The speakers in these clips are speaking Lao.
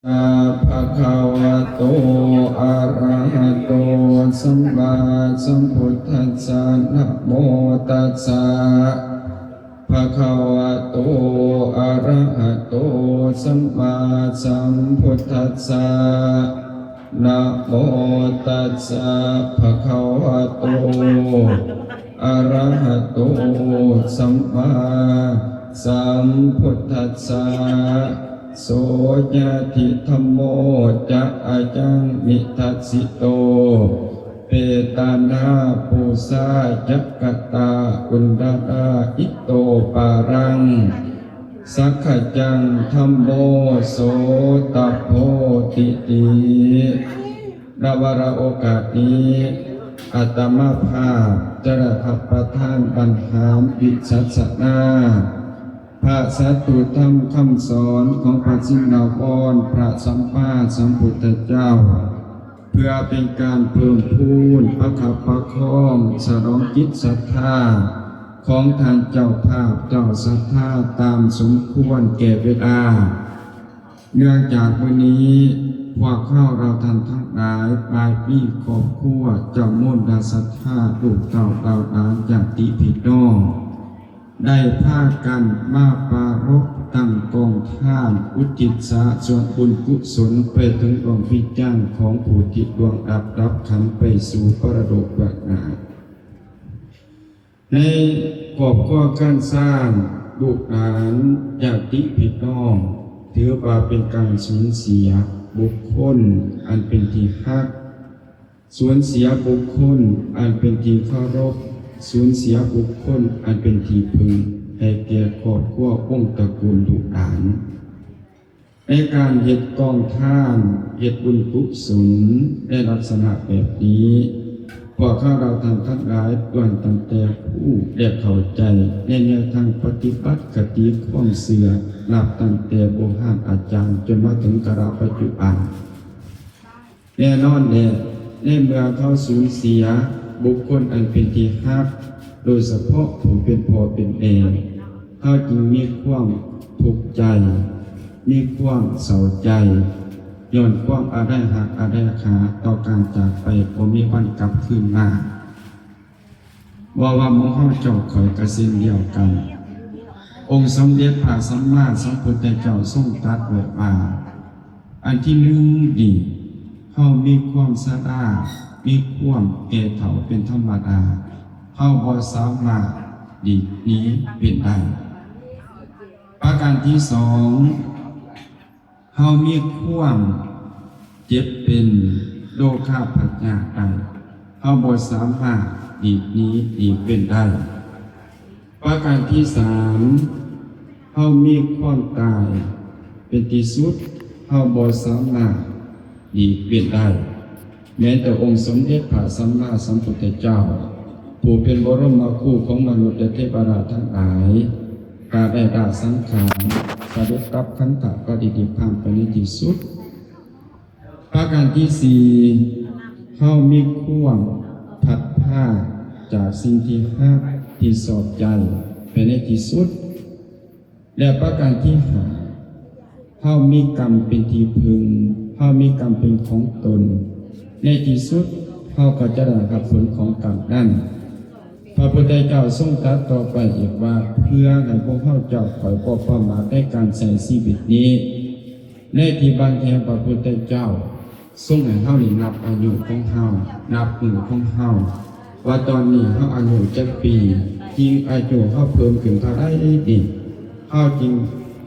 ภะคะวะโต อะระหะโต สัมมาสัมพุทธัสสะ นะโมตัสสะ ภะคะวะโต อะระหะโต สัมมาสัมพุทธัสสะ นะโมตัสสะ ภะคะวะโต อะระหะโต สัมมาสัมพุทธัสสะ โส ยะติ ธัมโม จะ อะยัง นิทัสสิโต เปตานา ปูชา ยะกะตา อุนดารา อิโต ปารัง สักขะจัง ธัมโม โสตะโพติติ ນະວາລະໂອກາດນີ້ ອາດຕະມາພາບຈະໄດ້ຮັບປະທານບັນຫານວິສັດສະນາ ພະສັດທຸທຳຄຳສອນຂອງພະຊິນນະວອນ ພະສຳມາສຳພຸດທະເຈົ້າ ເພື່ອເປັນການເພີ່ມພູນປະຄັບປະຄອງ ສະຫຼອງຈິດສັດທາຂອງທ່ານເຈົ້າພາບ ເຈົ້າສັດທາຕາມສົມຄວນແກ່ເວລາ. ເນື່ອງຈາກມື້ນີ້ ພວກເຮົາເຫຼົ່າທ່ານທັງຫຼາຍ ປາຍປີຄອບຄົວ ເຈົ້າມູນລະສັດທາ ລູກເຕົ້າເຕົ້າຫຼານ ຍາດຕິພີ່ນ້ອງ ໄດ້ພາກັນມາປາລົບຕັ້ງກອງທານ ອຸທິດສາສ່ວນບຸນກຸສົນໄປເຖິງດວງວິນຍານຂອງຜູ້ທີ່ລ່ວງລັບດັບຂັນໄປສູ່ປະລະໂລກເບື້ອງໜ້າ. ໃນຄອບຄົວເຮືອນຊານ ລູກຫຼານ ຍາດຕິພີ່ນ້ອງ ຖືວ່າເປັນການສູນເສຍບຸກຄົນອັນເປັນທີ່ຮັກ, ສູນເສຍບຸກຄົນອັນເປັນທີ່ເຄົາລົບ, ສູນເສຍບຸກຄົນອັນເປັນທີ່ເພິ່ງ ໃຫ້ແກ່ຄອບຄົວວົງຕະກູນລູກຫຼານ. ໃນການເຮັດກອງທານ ເຮັດບຸນກຸສົນໃນລັກສະນະແບບນີ້ ພວກເຮົາເຫຼົ່າທ່ານທັງຫຼາຍ ລ້ວນຕັ້ງແຕ່ຮູ້ ແລະ ເຂົ້າໃຈໃນແນວທາງປະຕິບັດຄະຕິຄວາມເຊື່ອ ນັບຕັ້ງແຕ່ບູຮານອາຈານ ຈົນມາເຖິງກາລະປັດຈຸບັນ. ແນ່ນອນແຫຼະ ໃນເມື່ອເຮົາສູນເສຍບຸກຄົນອັນເປັນທີ່ຮັກ, ໂດຍສະເພາະຜູ້ເປັນພໍ່ເປັນແມ່, ເຮົາຈຶ່ງມີຄວາມທຸກໃຈ, ມີຄວາມເສົ້າໃຈ, ຍ້ອນຄວາມອາໄລຮັກອາໄລຫາຕໍ່ການຈາກໄປບໍ່ມີວັນກັບຄືນມາ. ບໍ່ວ່າໝູ່ເຮົາເຈົ້າຂ້ອຍກໍເຊັ່ນດຽວກັນ. ອົງສົມເດັດພະສຳມາສຳພຸດທະເຈົ້າຊົງຕັດໄວ້ວ່າ ອັນທີໜຶ່ງນີ້ ເຮົາມີຄວາມຊະລາ, ມີຄວາມແກ່ເຖົ້າເປັນທຳມະດາ, ເຮົາບໍ່ສາມາດຫຼີກໜີເວັ້ນໄດ້. ປະການທີສອງ, ເຮົາມີຄວາມເຈັບເປັນໂລຄາພະຍາດໄດ້, ເຮົາບໍ່ສາມາດຫຼີກໜີຫຼີກເວັ້ນໄດ້. ປະການທີສາມ, ເຮົາມີຄວາມຕາຍເປັນທີ່ສຸດ, ເຮົາບໍ່ສາມາດຫຼີກເວັ້ນໄດ້. ແມ້ແຕ່ອົງສົມເດັດພະສຳມາສຳພຸດທະເຈົ້າ ຜູ້ເປັນບໍລົມມະຄູຂອງມະນຸດ ແລະ ເທວະດາທັງຫຼາຍ ກໍໄດ້ລາສັງຂານ ສະເດັດດັບຂັນທະປະລິນິບພານໄປໃນທີ່ສຸດ. ປະການທີສີ່, ເຮົາມີຄວາມພັດພາກຈາກສິ່ງທີ່ຮັກທີ່ຊອບໃຈໄປໃນທີ່ສຸດ. ແລະ ປະການທີຫ້າ, ເຮົາມີກຳເປັນທີ່ເພິ່ງ, ເຮົາມີກຳເປັນຂອງຕົນ, ໃນທີ່ສຸດເຮົາກໍຈະໄດ້ຮັບຜົນຂອງກຳນັ້ນ. ພະພຸດທະເຈົ້າຊົງຕັດຕໍ່ໄປອີກວ່າ ເພື່ອໃຫ້ພວກເຮົາເຈົ້າຂ້ອຍບໍ່ປະໝາດໃນການໃຊ້ຊີວິດນີ້, ໃນທີ່ບາງແຫ່ງພະພຸດທະເຈົ້າ ຊົງໃຫ້ເຮົານີ້ນັບອາຍຸຂອງເຮົາ, ນັບມື້ຂອງເຮົາ ວ່າຕອນນີ້ເຮົາອາຍຸຈັກປີ, ຍິ່ງອາຍຸເຮົາເພີ່ມຂຶ້ນເທົ່າໃດນີ້ ເຮົາຈຶ່ງ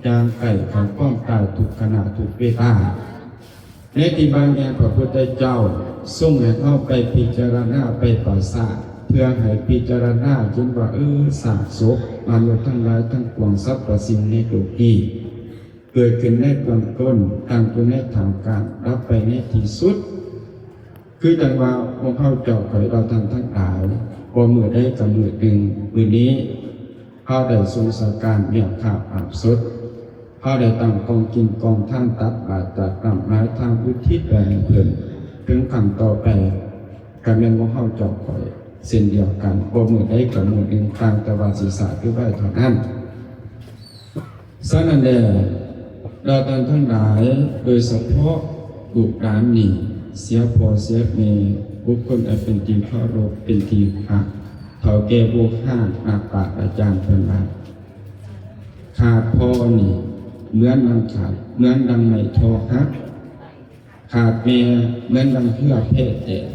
ຍ່າງໃກ້ເຂົ້າຄວາມຕາຍທຸກຂະນະທຸກເວລາ. ໃນທີ່ບາງແຫ່ງພະພຸດທະເຈົ້າຊົງໃຫ້ເຮົາໄປພິຈາລະນາ ໄປປາສາດ ເພື່ອໃຫ້ພິຈາລະນາເຫັນວ່າ ເອີ ຊາກສົບມະນຸດທັງຫຼາຍທັງປວງ ສັບພະສິ່ງໃນໂລກນີ້ ເກີດຂຶ້ນໃນເບື້ອງຕົ້ນ, ຕັ້ງຢູ່ໃນທ່າມກາງ, ດັບໄປໃນທີ່ສຸດ. ຄືຈັ່ງວ່າພວກເຮົາເຈົ້າຂ້ອຍເຫຼົ່າທ່ານທັງຫຼາຍ, ບໍ່ມື້ໃດກໍມື້ໜຶ່ງ, ມື້ນີ້ເຮົາໄດ້ສົງສາການເມດຕາອາບສົດ, ເຮົາໄດ້ຕັ້ງກອງກິນກອງທານ, ຕັກບາດ, ຕັກນ້ຳຫຼາຍທາງ ອຸທິດໄປໃຫ້ເພິ່ນ. ເຖິງຄັ້ງຕໍ່ໄປ ກໍແມ່ນພວກເຮົາເຈົ້າຂ້ອຍເຊັ່ນດຽວກັນ, ບໍ່ມື້ໃດກໍມື້ໜຶ່ງ, ຕ່າງແຕ່ວ່າຊິຊ້າຫຼືໄວເທົ່ານັ້ນ. ສະນັ້ນແຫຼະ, ລາວທ່ານທັງຫຼາຍ, ໂດຍສະເພາະລູກຫຼານນີ້ ເສຍພໍ່ເສຍແມ່, ບຸກຄົນອັນເປັນທີ່ເຄົາລົບ ເປັນທີ່ຮັກ, ເຖົ້າແກ່ໂພຮັກ, ນັກປາດອາຈານເພິ່ນວ່າ ຂາດພໍ່ນີ້ເໝືອນດັ່ງຂາດ, ເໝືອນດັ່ງໄມ້ທໍຫັກ, ຂາດແມ່ເໝືອນດັ່ງເຮືອແພແຕກ.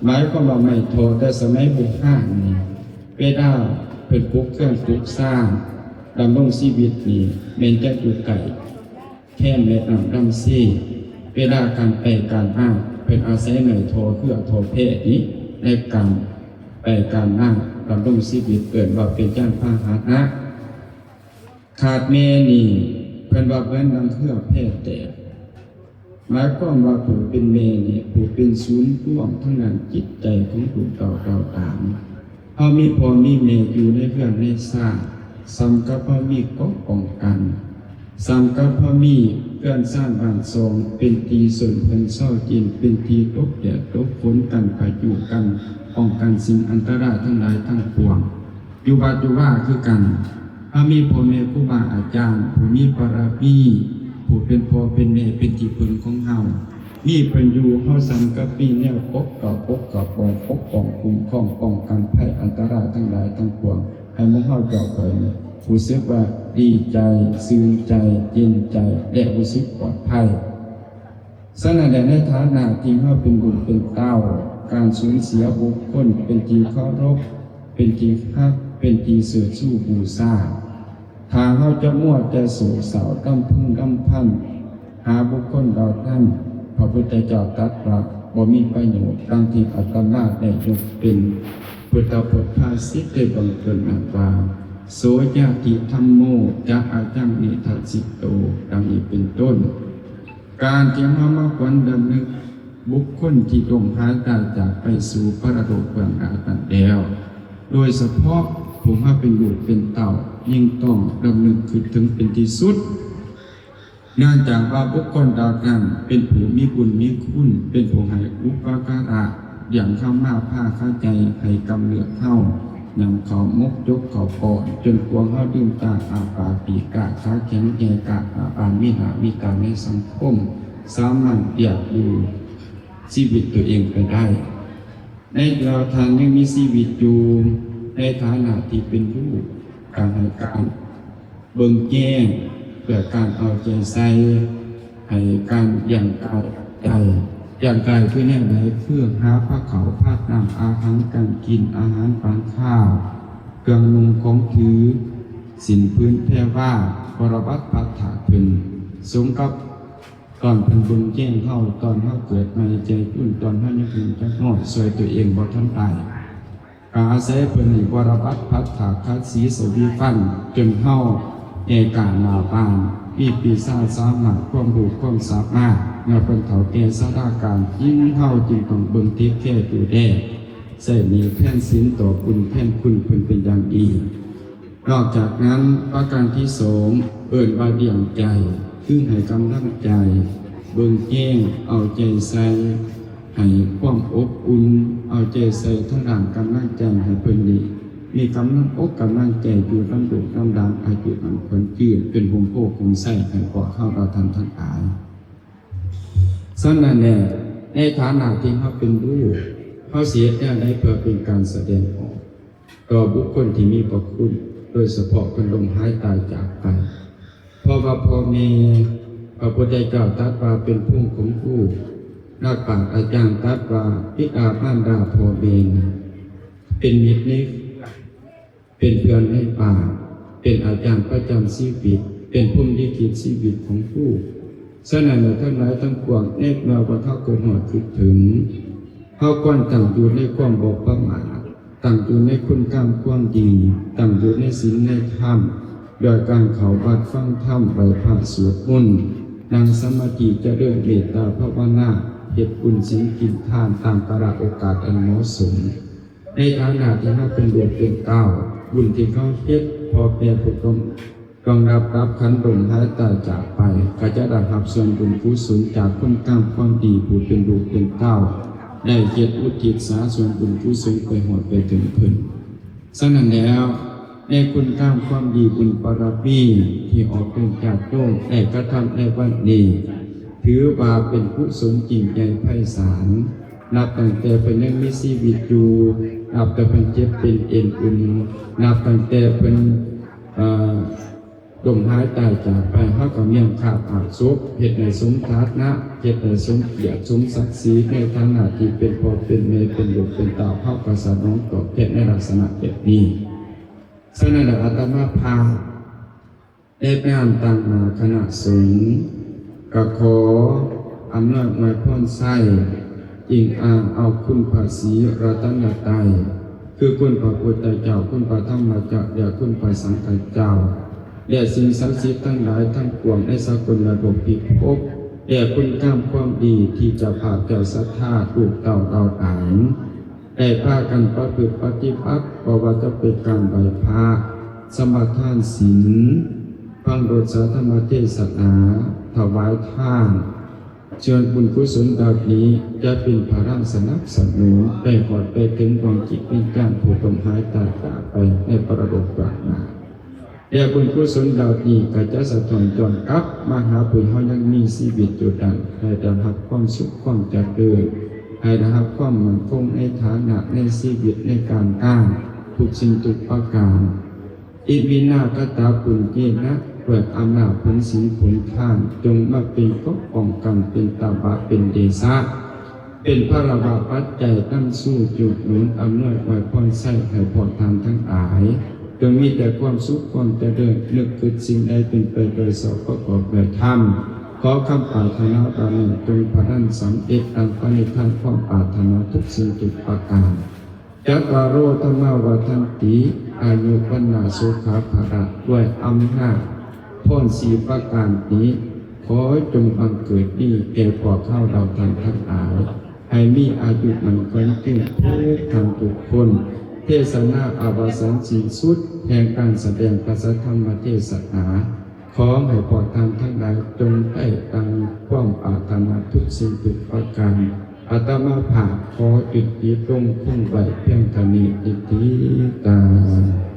ໝາຍຄວາມວ່າໄມ້ທໍແຕ່ສະໄໝບູຮານນີ້ ເວລາເພິ່ນປຸກເຮືອນປຸກຊານ ດຳລົງຊີວິດນີ້ ແມ່ນຈະຢູ່ໃກ້ແຄມແມ່ນ້ຳລຳຊີ. ເວລາການໄປການມາ ເພິ່ນອາໄສໄມ້ທໍເຮືອທໍແພນີ້ໃນການໄປການມາ ດຳລົງຊີວິດ ເອີ້ນວ່າເປັນຍານພາຫະນະ. ຂາດແມ່ນີ້ ເພິ່ນວ່າເໝືອນດັ່ງເຮືອແພແຕກ. ໝາຍຄວາມວ່າຜູ້ເປັນແມ່ນີ້ ຜູ້ເປັນສູນລວມທາງດ້ານຈິດໃຈຂອງລູກເຕົ້າເຕົ້າຫຼານ. ເຮົາມີພໍ່ມີແມ່ຢູ່ໃນເຮືອນໃນຊານ ສ່ຳກັບເຮົາມີເກາະປ້ອງກັນ, ສ່ຳກັບເຮົາມີເຮືອນຊານບ້ານຊ່ອງ ເປັນທີ່ຊົມເພິ່ນເຊົາກິນ, ເປັນທີ່ຫຼົບແດດຫຼົບຝົນ ກັນພາຍຸ ກັນປ້ອງກັນສິ່ງອັນຕະລາຍທັງຫຼາຍທັງປວງ. ຢູ່ວັດຢູ່ວາຄືກັນ, ເຮົາມີພໍ່ແມ່ຄູບາອາຈານ ຜູ້ມີບາລະມີ, ຜູ້ເປັນພໍ່ເປັນແມ່ ເປັນທີ່ເພິ່ງຂອງເຮົາ, ມີເພິ່ນຢູ່, ເຮົາສ່ຳກັບມີແນວປົກເກົາປົກກະປອງ ປົກປ້ອງຄຸ້ມຄອງ ປ້ອງກັນໄພອັນຕະລາຍທັງຫຼາຍທັງປວງ ໃຫ້ໝູ່ເຮົາເຈົ້າຂ້ອຍນີ້ ຮູ້ສຶກວ່າດີໃຈ, ຊື່ນໃຈ, ເຢັນໃຈ ແລະ ຮູ້ສຶກປອດໄພ. ສະນັ້ນແຫຼະ ໃນຖານະທີ່ເຮົາເປັນລູກເປັນເຕົ້າ, ການສູນເສຍບຸກຄົນເປັນທີ່ເຄົາລົບ, ເປັນທີ່ຮັກ, ເປັນທີ່ເຊີດຊູບູຊາ, ຖ້າເຮົາຈະມົວແຕ່ໂສກເສົ້າລຳເພິງລຳພັນຫາບຸກຄົນເຫຼົ່ານັ້ນ, ພະພຸດທະເຈົ້າຕັດວ່າບໍ່ມີປະໂຫຍດ, ດັ່ງທີ່ອາດຕະມາໄດ້ຍົກເປັນພຸດທະບົດພາສິດໃນເບື້ອງຕົ້ນນັ້ນວ່າ ໂສຍະທິທຳໂມ ຈະອາຍັງນິທັດສິໂຕ, ດັ່ງນີ້ເປັນຕົ້ນ. ການທີ່ເຮົາມາຄວນລຳນຶກບຸກຄົນທີ່ລົ້ມຫາຍຕາຍຈາກໄປສູ່ປະລະໂລກເບື້ອງໜ້ານັ້ນແລ້ວ, ໂດຍສະເພາະຜູ້ເຮົາເປັນລູກເປັນເຕົ້າ ຍິ່ງຕ້ອງລຳນຶກຄິດເຖິງເປັນທີ່ສຸດ, ເນື່ອງຈາກວ່າບຸກຄົນເຫຼົ່ານັ້ນເປັນຜູ້ມີບຸນມີຄຸນ, ເປັນຜູ້ໃຫ້ອຸປະກາລະ ລ້ຽງເຮົາມາ ພາຄາໃຈໃຫ້ກຳເນີດເຮົາ, ນຳເຂົ້າໝົກຈົກເຂົ້າປ້ອນ ຈົນກວ່າເຮົາລືມຕາອ້າປາກ ປີກກ້າຂາແຂງ ແກ່ກ້າອ້າປາກ ມີໜ້າມີຕາໃນສັງຄົມ, ສາມາດລ້ຽງດູຊີວິດຕົວເອງໄປໄດ້. ໃນເມື່ອທ່ານຍັງມີຊີວິດຢູ່, ໃນຖານະທີ່ເປັນລູກ, ການໃຫ້ການ ເບິ່ງແຍງ ແລະ ການເອົາໃຈໃສ່ ໃຫ້ການຢ່າງກາຍໃຈ. ຢ່າງກາຍຄືແນວໃດ? ຄືຫາພາເຂົ້າພານ້ຳ, ອາຫານການກິນ, ອາຫານປານຄາວ, ເຄື່ອງນຸ່ງຂອງຖື, ສິ້ນຜືນແພວາ, ວະລະວັດພັດຖະເພິ່ນ, ສົມກັບຕອນເພິ່ນເບິ່ງແຍງເຮົາ, ຕອນເຮົາເກີດໃໝ່ໃຈກຸນ, ຕອນເຮົາຍັງເປັນເດັກນ້ອຍ, ຊ່ວຍຕົວເອງບໍ່ທັນໄດ້. ກະອາໄສເພິ່ນນີ້ ວະລະວັດພັດຖະຂັດສີສະວີຟັນ ຈົນເຮົາແກ່ກ້າໜ້າບານ ມີປີຊາສາມາດ ຄວາມຮູ້ຄວາມສາມາດ ເມື່ອເພິ່ນເຖົ້າແກ່ຊະລາການ ຈຶ່ງເຮົາຈຶ່ງຕ້ອງເບິ່ງເທກແຄດູແລ ໃຊ້ໜີ້ແທນສິນ ຕອບບຸນແທນຄຸນເພິ່ນເປັນຢ່າງດີ. ນອກຈາກນັ້ນ ປະການທີສອງ ເອີ້ນວ່າລ້ຽງໃຈ ຄືໃຫ້ກຳລັງໃຈ, ເບິ່ງແຍງ, ເອົາໃຈໃສ່, ໃຫ້ຄວາມອົບອຸ່ນ, ເອົາໃຈໃສ່ທາງດ້ານກຳລັງໃຈໃຫ້ເພິ່ນໄດ້ມີກຳລັງອົກກຳລັງໃຈຢູ່ນຳລູກນຳຫຼານ ອາຍຸໝັ້ນຂວັນຍືນ ເປັນຮົ່ມໂພຮົ່ມໄຊໃຫ້ພວກເຮົາລະທ່ານທັງຫຼາຍ. ສະນັ້ນແຫຼະ ໃນຖານະທີ່ເຮົາເປັນລູກ, ເຮົາຊິເຮັດແນວໃດເພື່ອເປັນການສະແດງອອກ ຕໍ່ບຸກຄົນທີ່ມີພະຄຸນ, ໂດຍສະເພາະເພິ່ນລົ້ມຫາຍຕາຍຈາກໄປ. ເພາະວ່າພໍ່ແມ່ ພະພຸດທະເຈົ້າຕັດວ່າເປັນພູມຂອງລູກ, ນັກປາດອາຈານຕັດວ່າບິດາມານດາພໍ່ແມ່ນີ້ເປັນມິດໃນ ເປັນເພື່ອນໃນບ້ານ, ເປັນອາຈານປະຈຳຊີວິດ, ເປັນພົມລິຂິດຊີວິດຂອງຄູ. ສະນັ້ນແຫຼະ ທັງຫຼາຍທັງປວງ ໃນເມື່ອພວກເຮົາເກີດຮອດຄິດເຖິງ, ເຮົາຄວນຕັ້ງຢູ່ໃນຄວາມບໍ່ປະໝາດ, ຕັ້ງຢູ່ໃນຄຸນງາມຄວາມດີ, ຕັ້ງຢູ່ໃນສິນໃນທຳ, ດ້ວຍການເຂົ້າວັດຟັງທຳ, ໄຫວ້ພະສວດມົນ, ນັ່ງສະມາທິ, ຈະເລີນເມດຕາພາວະນາ, ເຮັດບຸນສິນກິນທານຕາມກາລະໂອກາດອັນເໝາະສົມ. ໃນຖານະທີ່ເຮົາເປັນລູກເປັນເຕົ້າ, ບຸນທີ່ເຮົາເຮັດ ພໍ່ແມ່ຜູ້ຕົງ ຕ້ອງຮັບກັບຂັນລົ້ມຫາຍຕາຍຈາກໄປ, ກໍຈະໄດ້ຮັບສ່ວນບຸນກຸສົນຈາກຄຸນງາມຄວາມດີຜູ້ເປັນລູກເປັນເຕົ້າ, ໄດ້ເຮັດອຸທິດສາສ່ວນບຸນກຸສົນໄປຮອດໄປເຖິງເພິ່ນ. ສະນັ້ນແລ້ວ, ໃນຄຸນງາມຄວາມດີບຸນບາລະມີທີ່ອອກຕົນຈາກໂຍມໄດ້ກະທຳໃນວັນນີ້ ຖືວ່າເປັນກຸສົນຍິ່ງໃຫຍ່ໄພສານ. ນັບຕັ້ງແຕ່ເພິ່ນຍັງມີຊີວິດຢູ່, ນັບແຕ່ເພິ່ນເຈັບເປັນເອັນອຸ່ນ, ນັບຕັ້ງແຕ່ເພິ່ນ ເອີ ລົ້ມຫາຍຕາຍຈາກໄປ, ເຮົາກໍມ້ຽງຄາບອາບສົບ, ເຮັດໃຫ້ສົມຖານະ, ເຮັດໃຫ້ສົມກຽດສົມສັກສີ ໃນຖານະທີ່ເປັນພໍ່ເປັນແມ່ ເປັນລູກເປັນເຕົ້າ, ເຮົາກໍສະໜອງຕອບແທນໃນລັກສະນະແບບນີ້. ສະນັ້ນ ອາດຕະມາພາບ ເຮັດງານຕາງໜ້າຄະນະສົງ ກະຂໍອຳນວຍອວຍພອນໄຊ ອີງອ້າງເອົາຄຸນພະສີລັດຕະນະໄຕ ຄືຄຸນພະພຸດທະເຈົ້າ, ຄຸນພະທຳມະເຈົ້າ ແລະ ຄຸນພະສັງຄະເຈົ້າ ແລະ ສິ່ງສັກສິດທັງຫຼາຍທັງປວງໃນສາກົນໂລກພິພບ ແລະ ຄຸນງາມຄວາມດີທີ່ເຈົ້າພາບເຈົ້າສັດທາລູກເຕົ້າເຫຼົ່າຫຼານ ໄດ້ພາກັນປະພຶດປະຕິບັດ, ບໍ່ວ່າຈະເປັນການໄຫວ້ພະ, ສະມາທານສິນ, ຟັງບົດສາທະມະເທດສະໜາ, ຖວາຍທານ, ສ່ວນບຸນກຸສົນເຫຼົ່ານີ້ຈະເປັນພະລັງສະໜັບສະໜູນໄປຮອດໄປເຖິງດວງຈິດວິນຍານຜູ້ລົ້ມຫາຍຕາຍຈາກໄປໃນປະລະໂລກເບື້ອງໜ້າ. ແລະ ບຸນກຸສົນເຫຼົ່ານີ້ກໍຈະສະທ້ອນຍ້ອນກັບມາຫາຜູ້ເຮົາຍັງມີຊີວິດຢູ່ນັ້ນ ໃຫ້ໄດ້ຮັບຄວາມສຸກຄວາມຈະເລີນ, ໃຫ້ໄດ້ຮັບຄວາມໝັ້ນຄົງໃນຖານະໃນຊີວິດໃນການງານທຸກສິ່ງທຸກປະການ. ອິມິນາຄະຕາປຸນເຍນະ ດ້ວຍອຳນາດຜົນສິນຜົນທານ ຈົ່ງມາເປັນເກາະປ້ອງກັນ ເປັນຕະບະ ເປັນເດຊະ ເປັນພາລະວະປັດໄຈນຳສູ່ຈຸໜູນອຳນວຍອວຍພອນໄຊໃຫ້ພວກທ່ານທັງຫຼາຍ ຈົ່ງມີແຕ່ຄວາມສຸກຄວາມຈະເລີນ, ນຶກຄິດສິ່ງໃດເປັນໄປໂດຍຊອບປະກອບດ້ວຍທຳ. ຂໍຄຳປາດຖະໜາເຫຼົ່ານັ້ນຈົ່ງພະລັນສຳເລັດດັ່ງປະນິທານຄວາມປາດຖະໜາທຸກສິ່ງທຸກປະການ. ຈັດຕາໂລ ທຳມາ ວັດທັນຕິ ອາຍຸ ວັນນະ ສຸຂະ ພະລະ ດ້ວຍອຳນາດພອນສີ່ປະການນີ້ ຂໍຈົ່ງບັງເກີດມີແກ່ພວກເຮົາເຫຼົ່າທ່ານທັງຫຼາຍ ໃຫ້ມີອາຍຸໝັ້ນຂວັນຍືນທຸກທ່ານທຸກຄົນ. ເທດສະນາອະວະສານສິ້ນສຸດແຫ່ງການສະແດງພະສັດທຳມະເທດສະນາ ຂໍໃຫ້ພວກທ່ານທັງຫຼາຍຈົ່ງໄດ້ດັ່ງຄວາມປາດຖະໜາທຸກສິ່ງທຸກປະການ. ອາດຕະມາພາບຂໍຢຸດຕິລົງຄົງໄວ້ພຽງເທົ່ານີ້ ອີກທີກາ.